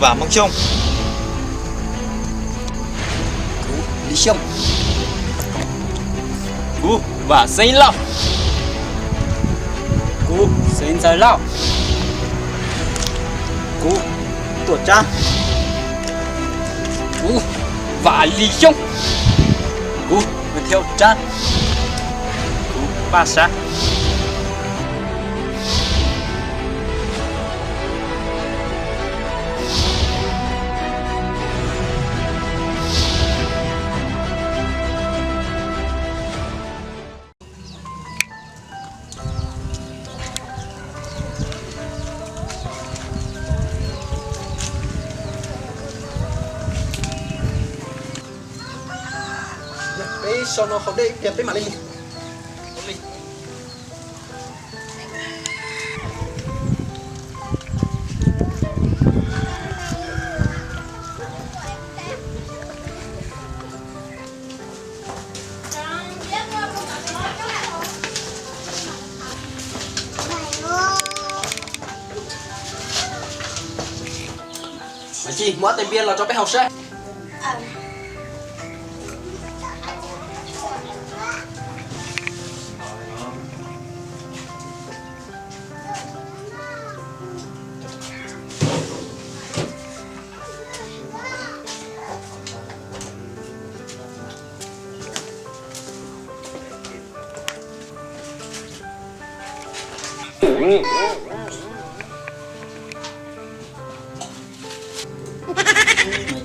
Vam Meej Xyooj. Kuv Lis Xyooj. Kuv Vam Xeeb Lauj. Kuv Xeeb Ntxawg Lauj. Kuv Tuam Tsab. Kuv Vam Lis Xyooj. Kuv Vam Thiauv Tsab. Kuv Paj Sab. Peb so no haus dej ib pliag peb mam li. Ci, muab tej npias los rau peb haus saib.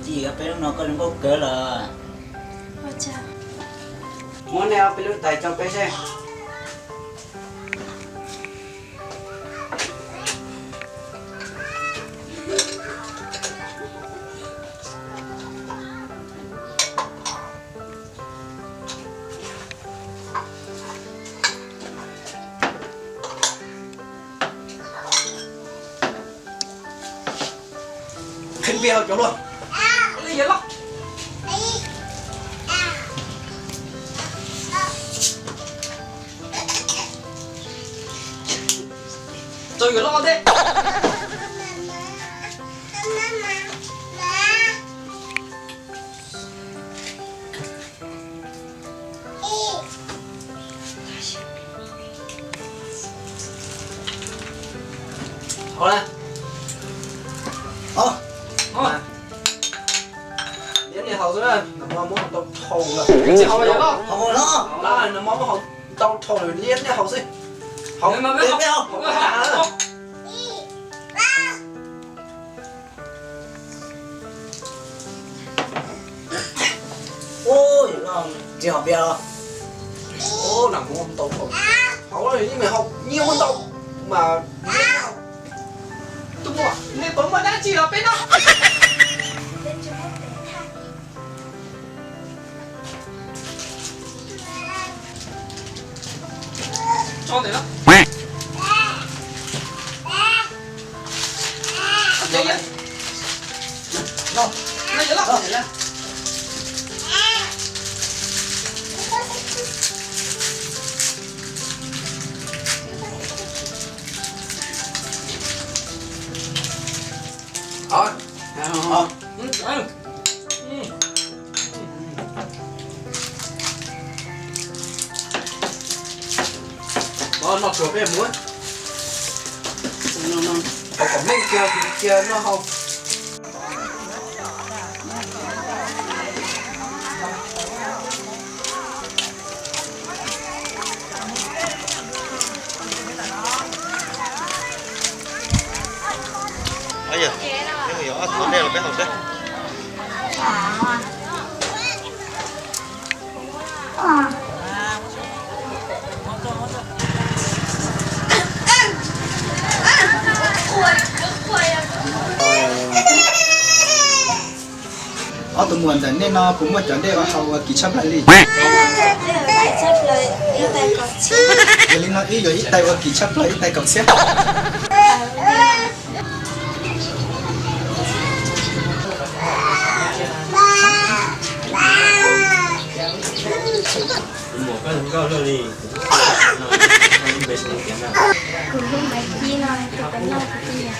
Ci, peb lub no koj zoo nkauj kawg lawm. Muab nej ob peb lub tais rau peb seb. Qhib npias cov luaj. Rau yuav loj ntej. Liab nej haus xwb, nws muab haus tau dhau lawm. Nws muab haus tau dhau lawm, liab nej haus xwb. Haus, peb haus. Ua, tsis haus npias los? Ua, nag kuv tau haus, haus yeej me haus nyiaj ua ntau mas. Tus muam, nej puas muaj dab tsi los peb noj? Tso ntawm no. Noj tsuag peb mus. Kom meej kiag cia noj hau. Yog, yog ob thov dej los peb haus seb. Ob tug muam ntawm nej no puas muaj cov dej ua haus ua kim tshaj plaws li? Yog li no wb yuav ib tais ua kim tshaj plaws ib tais kaum txhiab. Tus muam koj zoo nkauj luaj li. Kuv hlub Maiv Ci no, tus pem no kuv tus niam.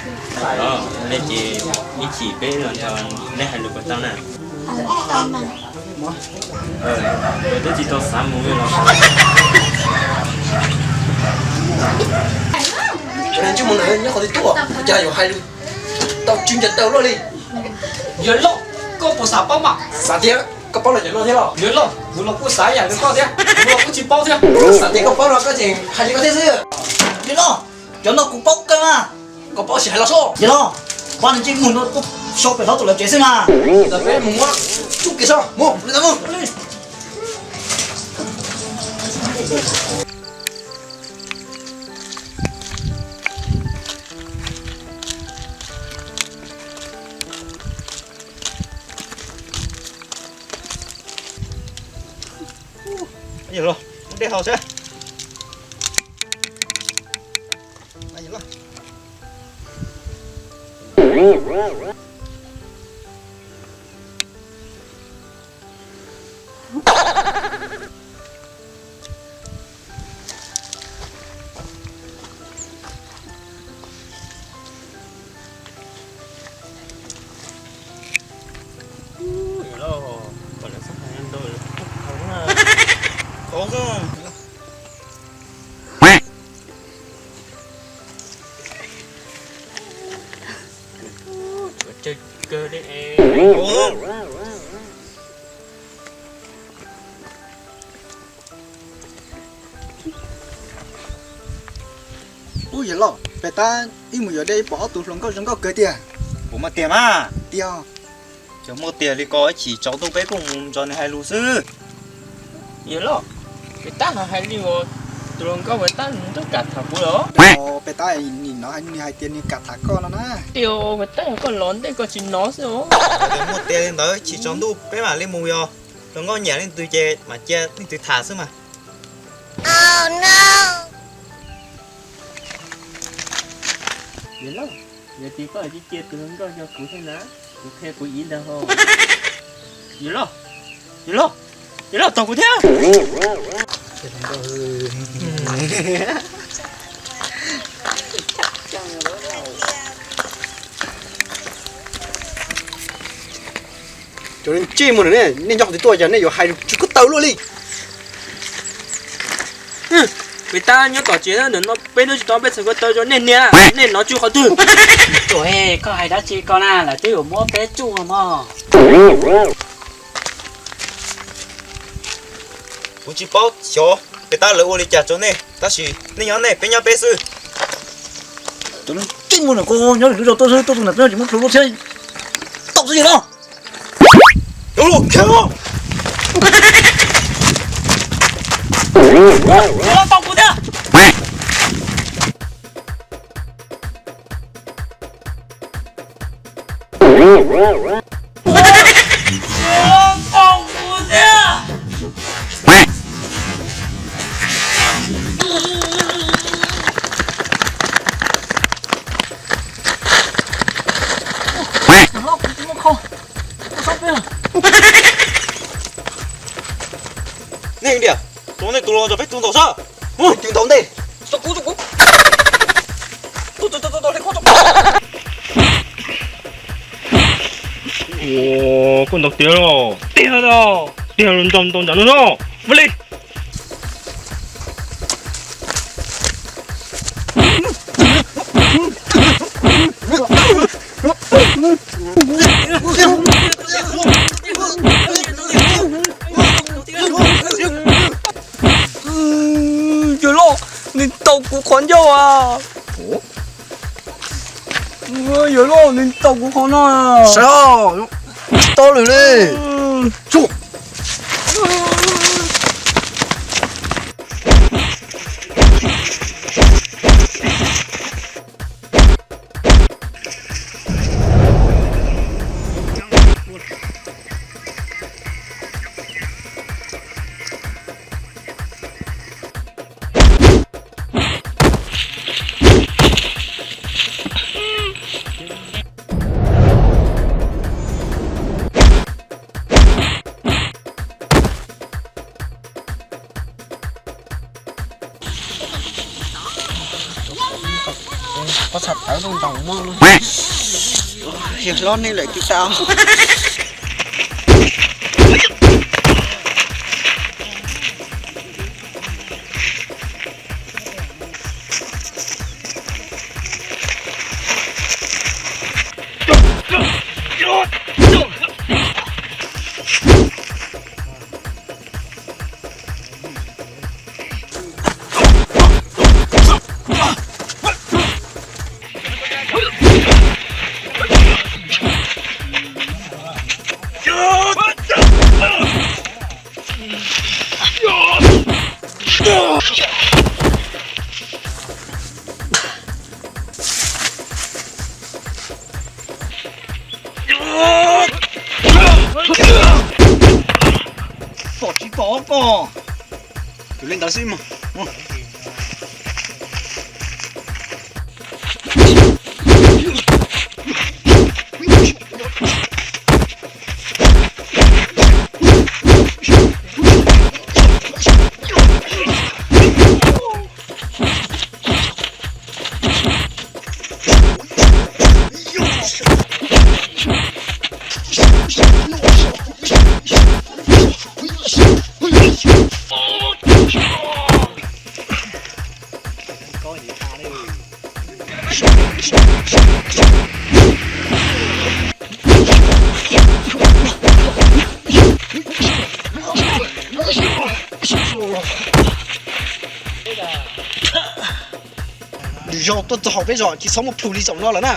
Los, nej ces ib chim peb los nrog nej hais lus puas tau na? Koj twb tsis tau xav mus li los. Cov neeg ntsej muag ntawd nyob qhov twg tuaj, cas yuav hais lus tau tsw ncas taw luaj li. Yawg loj, koj puas xav paub mas? Xav tiag, koj paub los cov no thiab los? Yawg loj, kuv los kuj xav ib yam li koj thiab, kuv los kuj tsis paub thiab. Xav tias koj paub no koj tseem hais li koj thiab xwb. Yawg loj, cov no kuv paub kawg mas. Koj paub sim hais los soj. Yawg loj, pab nws ntsej muag no tuaj sau pem hlob tus lawv tsev xwb mas. Ntawm peb mus muab tsuj kiag soj, mus li ntawd mus. Yawg loj, muab dej haus seb. Ub, yawg loj, pem tab ib mus yuav dej ib pom ob tug hluas nkauj zoo nkauj kawg tiag. Puas muaj tiag mas? Tiag. Yog muaj tiag li ko ib chim tsaus ntuj peb kuj mus nrog nws hais lus xwb. Yawg loj, pem tab hais li uas tus hluas nkauj pem tab nws twb kam tham kuv lawm. Pem tab nim no nws hais tias nws kam tham koj no na. Tias pem tab yog koj los ntej koj tsis hnov xwb os. Yog muaj tiag li ntawd ib chim tsaus ntuj peb mam li mus, yog hluas nkauj nyiam leej twg ces mam cia leej twg tham xwb mas. Yawg loj, yog tias koj tsis cia tus hluas nkauj yog kuv thiab na, kuv qhia kuv iv ntag ho. Yawg loj, yawg loj, yawg loj tos kuv thiab. Cov ntsej muag ne, nej nyob qhov twg tuaj cas nej yuav hais lus tsw koj taw luaj li? Pem tab nyob tom tsev ntawm no peb hnub tsis tau peb txhais ko taw rau nej niam, nej hnov tsw qhov twg? Tuam, koj hais dab tsi ko na, lawv twb yuav muab peb tsuj mog. Kuv tsis paub xyov pem tab lawv ua li cas rau nej, tab sis nej nyob nej, peb nyob peb xwb. Cov ntsej muag no koj nyob lwm lub zos tuaj xwb, tuaj tus nam peb tsis muab plhuav lub thiab tau xwb yawg loj. Tau kuv thiab. Tau kuv thiab. Nej diam, tus nej tus los nrog peb tus ntaus sab. Mus, tus ntaus ntej. Ua, koj ntaus tiag los, tiag los, tiag los ntaus ntaus nram no no. Vaj li. Yawg loj, nws tau kuv qhov ncauj as. Yawg loj, nws tau kuv qhov no. Saib, tsis tau lawm li. Txhaj tawv tuaj ntaus mog. Yog hlob nej lawm twb tau. Pom tsis pom koj. Tus li ntawd xwb mog. Lwm zaug tuaj txog hauv peb zos tsis txhob muaj plhus li zaum no lawm na.